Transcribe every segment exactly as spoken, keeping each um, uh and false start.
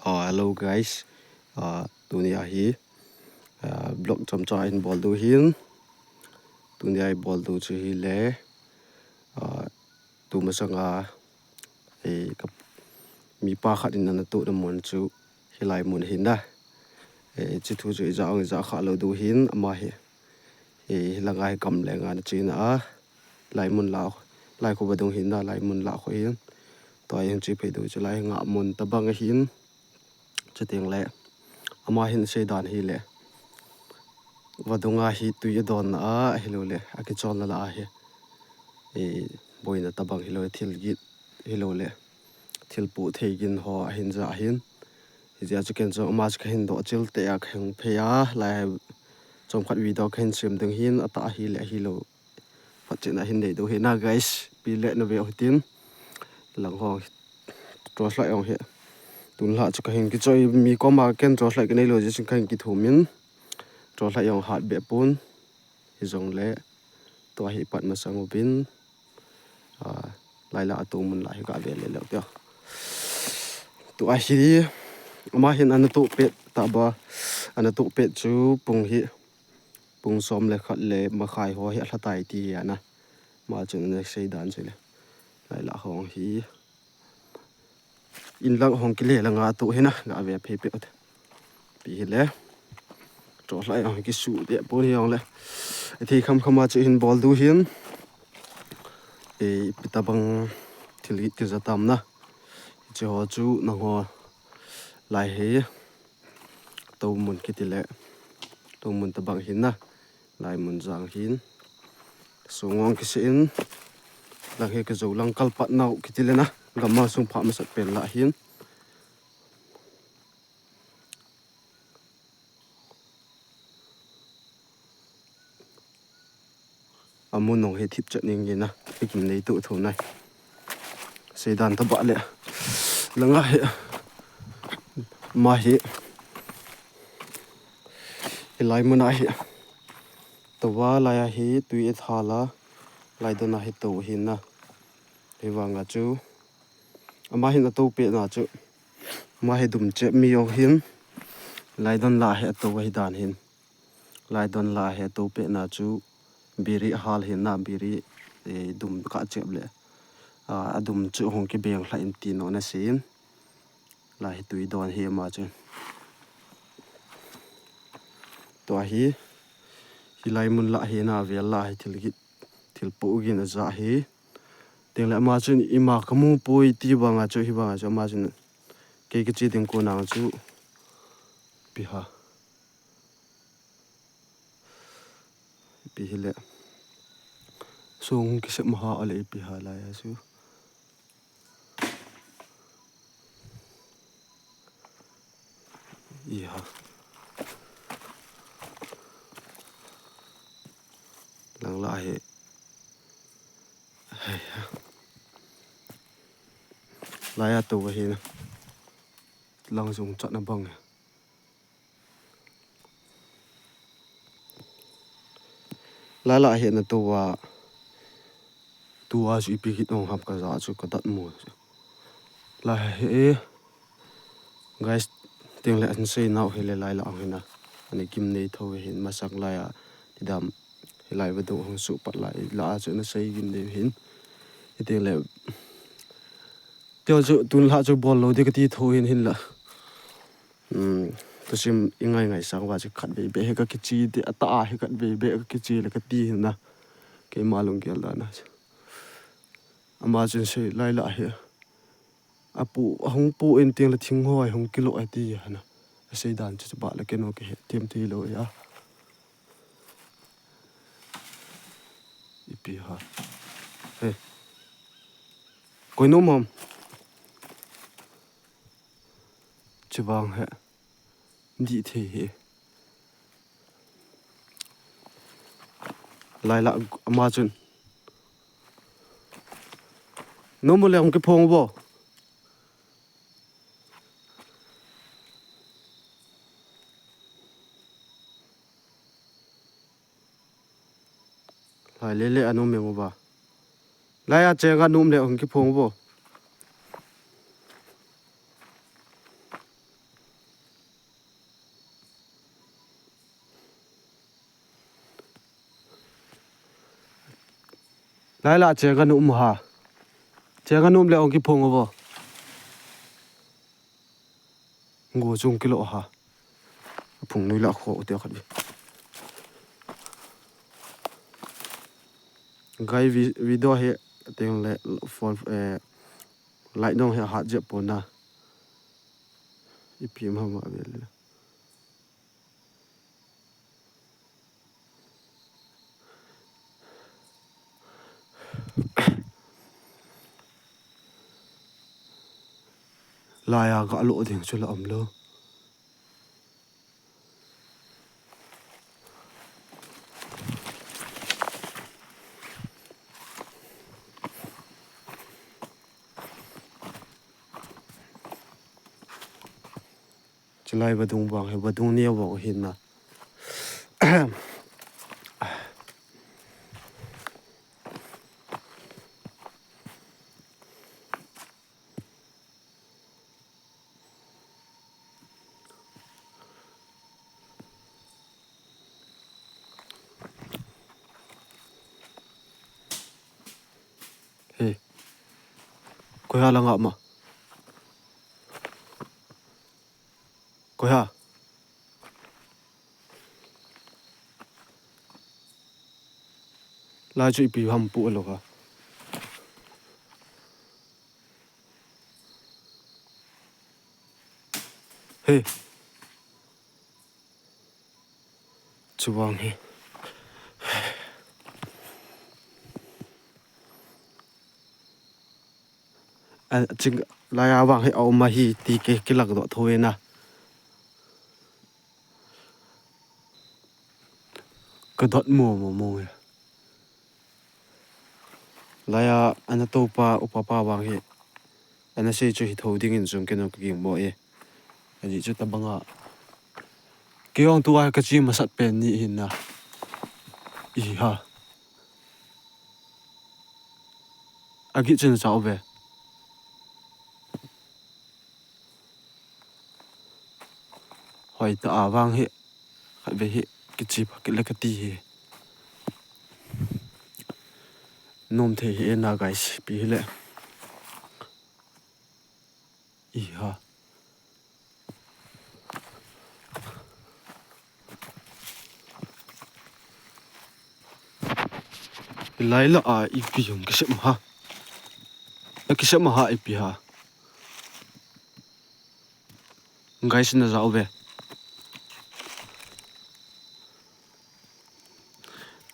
Ah, hello guys. Ah, tunia hi, ah, vlog chomcha hin bol diu hin. Tunia i bol diu chu hile, ah, tumasanga, eh, ka, mipa khat in ana tohna mun chu hilai mun hin na. Eh, hiche thu chu ija ong ija kha lou diu hin ama hi. Eh, hilanga hi gamleng a ana chena a. Lai mun la, lai khu vadung hin na, lai mun la khu hin. Tua hin che phei diu chu lai nga mun tabang ahin. Chuteng le, ama hin asei dan hile, vadunga hi tui adonna a, ahilou le, akicholna la a hi, eh, boina tabang hilou le, thil gin hilou le, thil poh thei gin ho ahin ja ahin. Hijeh a chu ken chu ama chu kahin doh chil teh a kahung phei a, lai chomkhat video kahin sem ding hin, atah ahile, ahilou Phat chin a hin nei diu hi na guys, pi le na ve u hitin. Lang ho, torch light ong hi. Tun la chu kahin kichoi mi koma ken torch light kanei lou jeh chun kahin kithum in. Torch light ong hat be pon. Hijongle, tua hi pat masang uvin. Ah, lai la atu mun la hi ka ve le leu teo. Tua hi, ama hin ana toh pet taba, ana toh pet chu pung hi. Pung som le khat le makhai ho hi alha tai ti hi ana. Ama chun ana sei dan chu le. Lai la hong hi. In lang hong kile langa tu hi na, ga ve phei peh u te. Pi hile. Torch light hong kisu te pon hi hong le. Athei kham kham a chu hin bol diu hin. Eh, ipi tabang thil gin kija tam na. Hiche ho chu nangho lai hi. Tou mun kiti le. Tou mun tabang hin na. Lai mun jang hin. Sung ong kise in. Lang hi ka jou lang kal pat nau kiti le na. Gam a sung pha masat pen la hin. Amun ong hi thip chet ning in na. Ikim nei tu thu nai. Sei dan taba le. Langa hi. Ama hi. Hilai mun a hi. Tua lai a hi tui e tha la. Lai don a hi tou hin na. Hivang a chu. Ama hin atou pet na chu. Ama hi dum chep mi ong hin. Lai don la hi atou hi dan hin. Lai don la hi atou pet na chu. Biri hal hin na biri, eh, dum ka chep le. Ah, adum chu hong kibeng hla in ti no na sin. Lai hi tui don hi ama chu. Tua hi, hilai mun la hi na vel la hi thil gin, thil poh gin aja hi. Teng le ama chun ima kamu poi ti bang a chu hi bang a chu ama chun kei kache ding ko nang chu. Pi ha. Ipi hile. Sung kisep maha ale ipi ha lai a chu. Iha. Lang la hi. Hei ha. Lai a tou hi na. Lang sung chat na bang. Lai la hi na tou a. Tua chu ipi kit ong ham kaja chu kadat mu. Lai hi, guys, teng le an sei nau hi le lai la ang hi na. Ani kim nei tho hin masang lai a. Ti dam, hilai vadung hong su pat lai la chu na sei gin nei hin. Hi teng le, teng chu tun la chu bol lou di kati tho hin hin la. Um, thusim i ngai ngai sang uva chu khatvei beh hi ka kiche ti, atah a hi khatvei beh ka kiche le kati hin na. Keima lunggel dan a. Ama chun sei lai la hi. Apu, ahung pu in teng le thing ho ahung kilo ati hi na. Asei dan chu ba le keno ke he, them ti lou ya. Ipi ha. He. Koi nom ham. Chivang he. Di thei he. Lai la ama chun. Nom le hung kiphong bo. Lai le le anom meng uva. Lai a chenga nom le hung kiphong uvo. Lai la chenga nu um ha. Chenga nu um le ong kiphong vo. Ngo chung kilo ha. Phung nui la kho te khat bi. Gai vi-, video hi teng le for, eh, light nong hi hat jep pona. Ipi ma ma ve le. Laiya ka lo ding chu la um lo. Chulai vadung vang hi vadung neo vang hin na. He. Koi ha la nga ma. Koi ha. Lai chu ipi ham pu lo ha. He. Chuvang hi. A, ching, laiya vang hi a um ahi ti ke, kilak doh tho e na. Ka dot mo mo mo e. Laiya ana topa, upa pa vang hi. Ana sei chu hi tho ding in chung ke no ka ging mo e. Aji chu tabanga. Kei ong tua ka chi masat pen ni hin na. Iha. Agi chun chau ve. Hoi ta a vang hi. Khat ve hi. Kichi pa kile ka ti hi. Nom thei hi e na guys. Pi hi le. Iha. Lai la a ipi jong kisem ha. A kisem ha ipi ha. Guys na jao ve.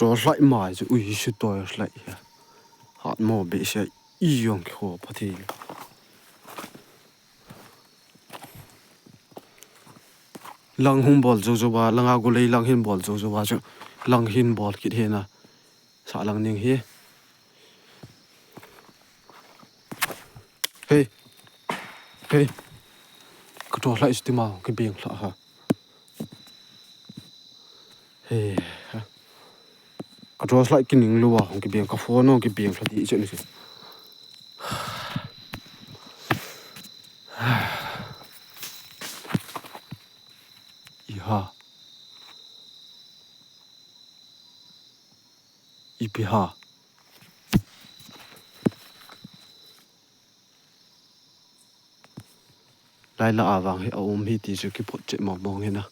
Torchlight mai chu ui su torchlight ha. Hat mo be se i jong ki ho pha thi. Lang hung bol jo jo ba, langa golei lang hin bol jo jo ba chu. Lang hin bol kit he na. Sa lang ning hi. Hey. Hey. Ka torchlight chu ti ma ki beng hla ha. Hey. Ka torchlight kining lou a hung kibeng, ka phone hung kibeng lha di chen si. Iha. Ipi ha. Lai la a vang hi a um hi ti chu kiphot che mong mong hi na.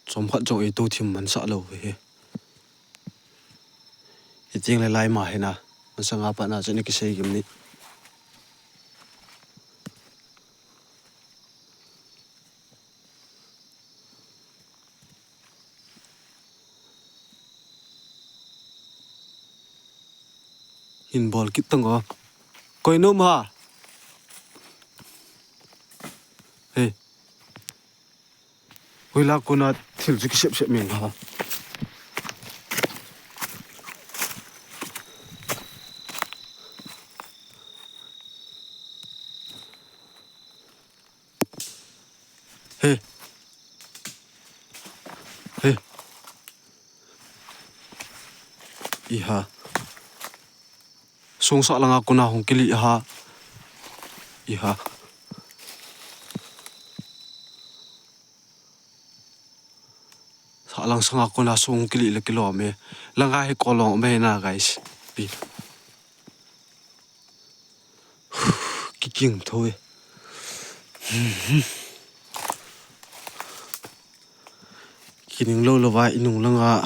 Chomkhat jong ei to thim man sa lo hi. Hi ting le lai ma hi na. Masanga pa na chu ni kisei gim ni. Hin bol kit tang o. Koi nom ha. Hey. Hoila kona thil chu kisep sep meng ha. He. He. Iha. Sungsa langa kona hung kili ha. Iha. Sanga kona sung kili le kilom e. Langa hi kolong me na, guys. Pi. Kiking tho e. Kining lo lo va inung langa.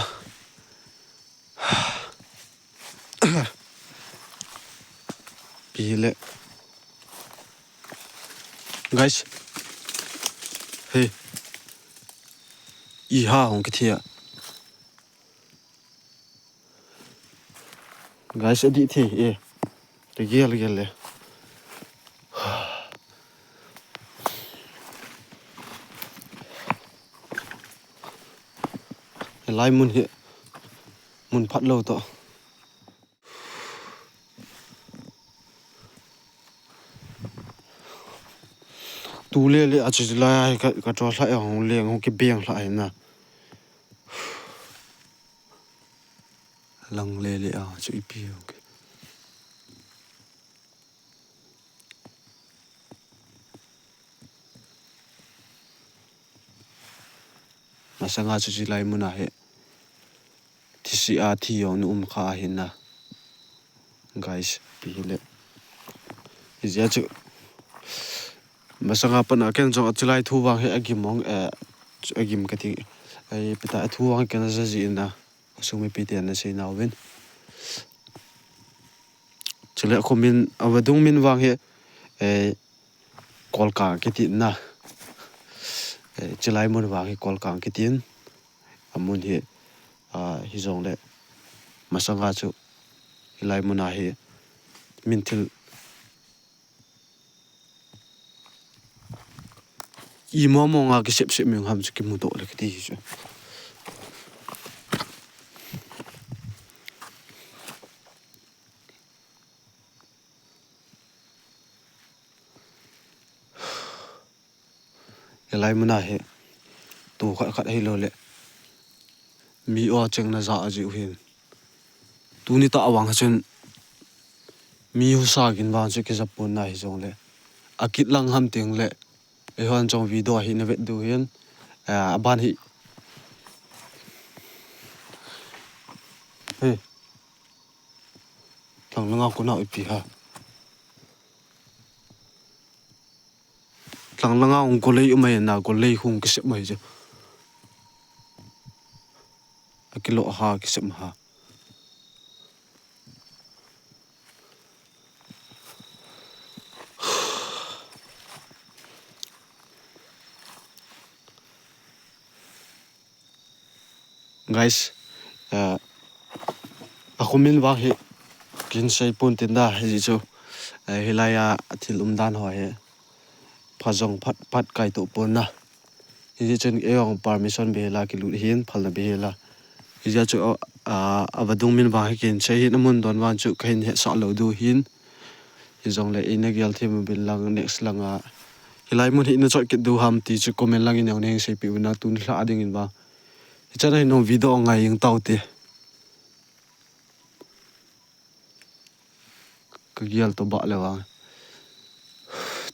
Pi le. Guys. Hey. I ha hong kithia. Guys, adi thi e. Te gel gel le. Lai mun hi. Mun phat lo to. Tu le le a chi lai ka, ka tro hla e hong le hong ki beng hla e na. Lang le le a chu ipi hong ki. Masanga chu chi lai mun a he. Thi si a thi jong na um kha ahi na. Guys, pi le. Ijia chu. Masanga pana ken jong a chi lai thu vang he agim mong, eh, agim kati. Ai pita thu vang ken a jaji na. Sumi pi te na sei na uvin. Chule khomin, a vadung min vang he, eh, Kolkang kiti na. Eh, chi lai mun vang hi Kolkang kitin. A mun hi, ah, hi jong le. Masanga chu, hi lai mun a hi, min thil. I mo mo nga ki sep sep mi ham chu ki mu to le kiti chu. Hi lai mun a hi. Tu khat khat hi lo le. Mi o cheng na ja a ji u hin. Tuni ta awang chun. Mi husa gin vang chu ki japun na hi jong le. A kit lang ham ting le. Ei hon jong video hi na vet du hin. A, a ban hi. Hey. Thang langa ko na ipi ha. Thang langa ung ko lei umai na ko lei hung ki sep mai je. A kilo ha ki sep ha. Guys, uh, a khomin vang hi kin sei pun tin da hi chu, uh, hi lai a thil um dan ho hi pha jong phat phat kai to pun na. Hi chun ei ong permission be la ki lut hin phal na be la. Hi chu, uh, a vadung min vang hi kin sei hin a mun don vang chu ka hin he sa lo du hin. Hi jong le ei na gel them bin lang next lang a. Hi lai mun hi na choi kit du ham ti chu comment lang in ong neng sei pi u na tun hla ding in ba. Hi chan a hin nong video ngai ing tau te. Ka gial to ba le vang.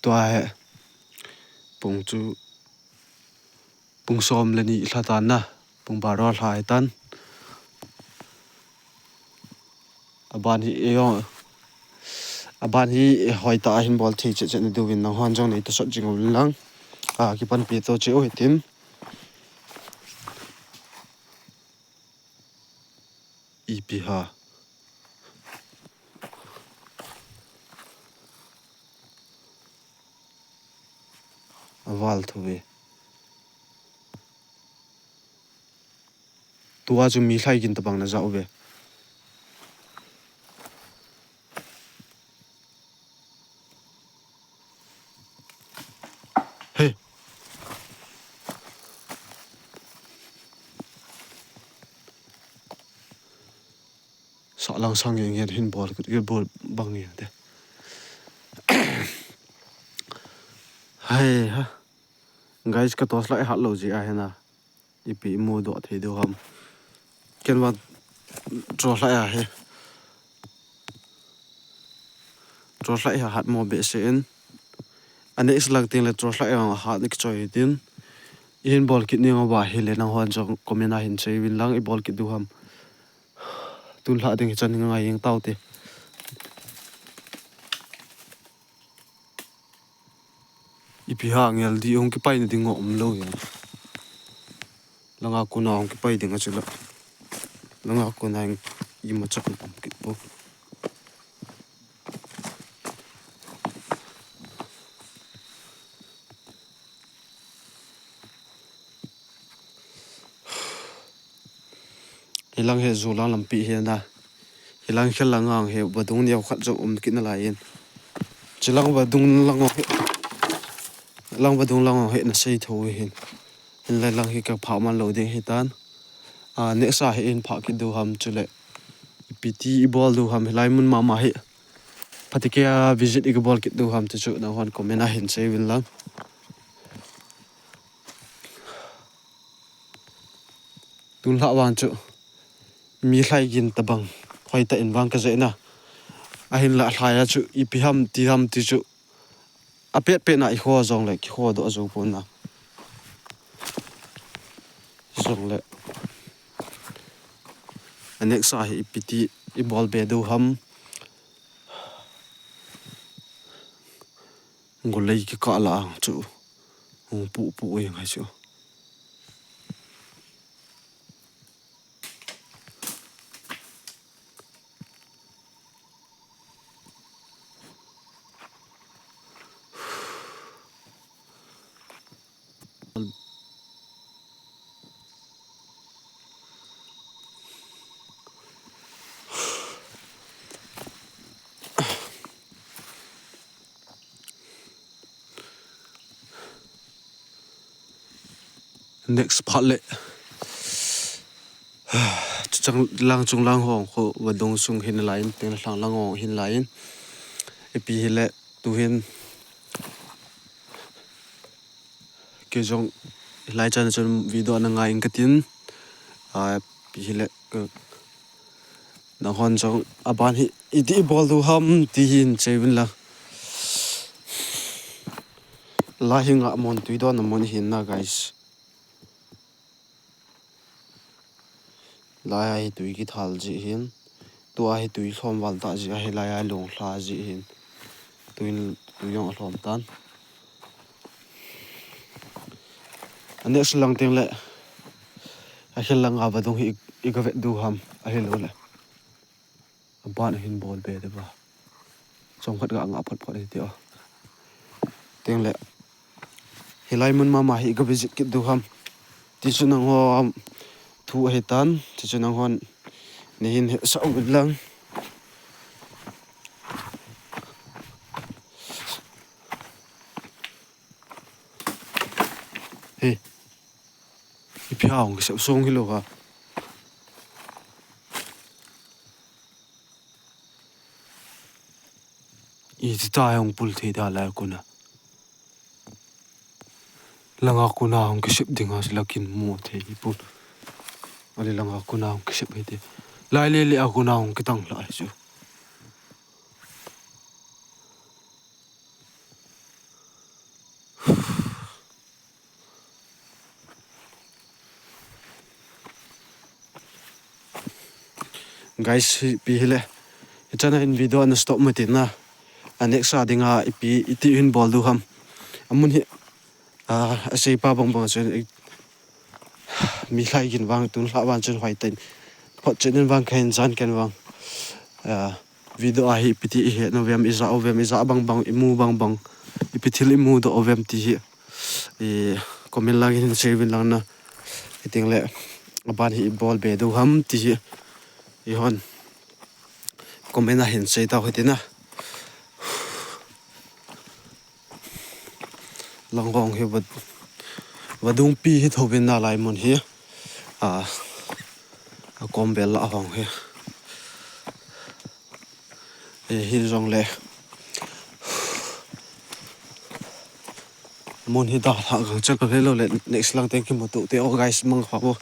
Tua he. Pung chu. Pung som le ni hla tan na. Pung baro hla he tan. Aban hi e yo. Aban hi e hoi ta hin bol thei che che ni duvin nang hon jong nei to sot jing um lang. A kipan pi to che o hitin. Ipi ha. Aval thu ve. Tua chu mi lhai gin tabang na zau ve. Hey. Sa lang sang nge nge hin bol kut ke bol bang nge te. Hai ha. Guys, ka torch light hat lo ji a hena. Ipi i mu doh thei deuh ham. Ken vang torch light a he. Torch light a hat mo behseh in. A next lang teng le torch light a hat ni kichoi hitin. Ihin bol kit nung uva ahile nanghon jong comment a hin sei uvin lang, ibol kit diu ham. Tun lha ding hichan hi ngai jeng taute. Ipi ham, ngel ding hung kipai na ding um lou e. Langa kona hung kipai ding a chu la. Langa kona hung ima chak um kit po. Hilang hi julang lampi hi na. Hilang khel lang ang hi vadung neo khat jong um kit nalai in. Chilang vadung lang hi. Lang vadung lang hi na sei tho hin. Hinlai lang hi ka phah man lou ding hitan. A, next a hi ihin phah kit diu ham chule. Ipi ti ibol diu ham hilai mun mama hi. Phatecha visit ikibol kit diu ham ti chu nanghon comment a hin sei uvin lang. Tun lha vang chu mi lhai gin tabang hoitah in vang ka jeh na. Ahinla lhai a chu ipi ham ti ham ti chu apet pet na ikho jongle kikho doh jou pon na. Jongle a next a hi ipi ti ibol be diu ham. Golei kikah la ang chu hung pupu jeng hai chu. Next part le. Chuchang lang chung lang hong khu vadung sung hin lai in, teng lang lang hong hin lai in. Ipi hile tuhin kei jong hilai chan chun video ana ngai ing katin. A, ipi hile, eh, nanghon jong aban hi iti ibol diu ham ti hin sei uvin lang. Lai hi nga mun tui don a mun hin na, guys. Lai a hi tui kithal ji hin. Tua hi tui lhom val ta ji a, hilai a lunglha ji hin. Tui, tui jong alhom tan. A next lang teng le. Akhel lang a vadung hi i, i ka vet diu ham. Ahilou le. Aban ahin bol be diu va. Chomkhat ga nga phot phot hi ti o. Teng le. Hilai mun mama hi ka visit kit diu ham. Ti chu nangho thu ahi tan. Ti chu nanghon. Ni hin he sa u lang. He. Ipi ham kisep song hilou ha. Iti ta hung pul thei da lai kona. Langa kona hung kisep ding a sila kin mu thei hi pul. Ali langa kona hung kisep hi te. Lai le le a kona hung kitang lai chu. Guys, ipi hile. Hichan a hin video ana stop mati na. A next a dinga ipi iti hin bol diu ham. Amun hi, a, asei pa bang bang chun, mi lhai gin vang tun lha vang chun hoitah in. Phot chun in vang kahin jan ken vang. A, video a hi ipi ti ihe no vem ija o vem ija bang bang imu bang bang. Ipi thil imu doh o vem ti hi. I comment lang hin sei uvin lang na. Iting le aban hi ibol be diu ham ti hi. Ihon comment a hin sei tau hiti na. Lang hong hi va, vadung pi hi tho vin na lai mun hi. A, a kom bel la hong hi. E, hi jong le. Mun hi da lha gang chal ka ve lou le next lang teng kimu tu te o guys mang kha bo.